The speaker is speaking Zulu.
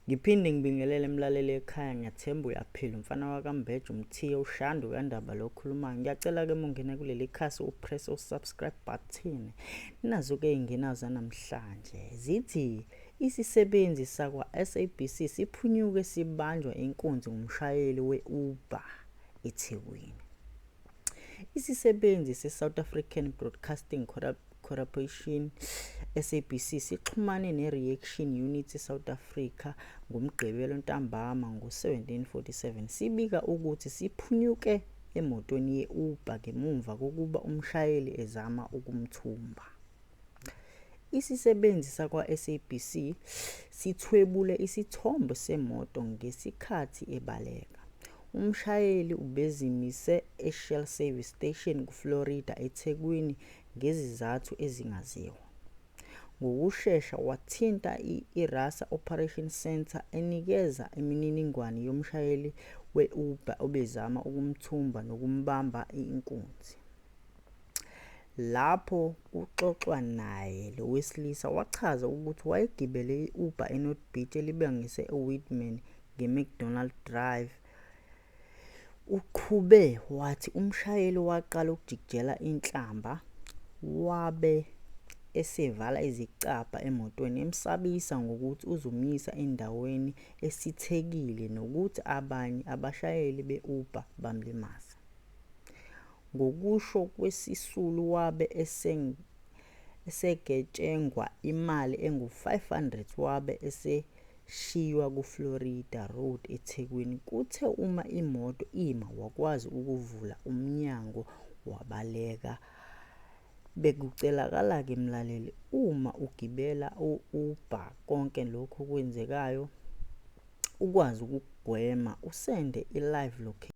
Ngiphinde ngibingelele mlaleli ekhaya, ngiyathemba uyaphila. Umfana wakaMbeje, uMthiya, uShandu kaNdaba lo okhulumayo. Ngiyacela-ke uma ungena kuleli khasi upress u-subscribe button. Nazo-ke iy'ngena zanamhlanje zithi isisebenzi sakwa-SABC siphunyuke sibanjwa inkunzi ngumshayeli we-Uber eThekwini. Isisebenzi se-South African Broadcasting Corporation, SABC, sixhumane ne-Reaction Unit South Africa ngoMgqibelo ntambama ngo-17:47 sibika ukuthi siphunyuke emotweni ye-Uber ngemuva kokuba umshayeli ezama ukumthumba. Isisebenzi sakwa-SABC sithwebule isithombe semoto ngesikhathi ebaleka. Umshayeli ubezimise eShell Service Station kuFlorida eThekwini ngezizathu ezingaziwa. Ngokushesha wathinta i-Irasa Operation Centre enikeza imininingwane yomshayeli we-Uber obezama ukumthumba nokumbamba inkunzi. Lapho kuxoxwa naye lo wesilisa wachaza ukuthi wayegibele i-Uber eNorth Beach elibangise eWoodman ngeMcDonald Drive. Uqhube wathi umshayeli waqala ukujikijela inhlamba wabe esevala izicabha emotweni emsabisa ngokuthi uzomyisa endaweni esithekile nokuthi abanye abashayeli be-Uber bamlimaze. Ngokusho kwesisulu wabe esegetshengwa imali engu-R500 wabe eseshiywa kuFlorida Road eThekwini. Kuthe uma imoto ima wakwazi ukuvula umnyango wabaleka. Bekucelakala-ke mlaleli uma ugibela u-Uber konke lokhu okwenzekayo ukwazi ukukugwema usende i-live location.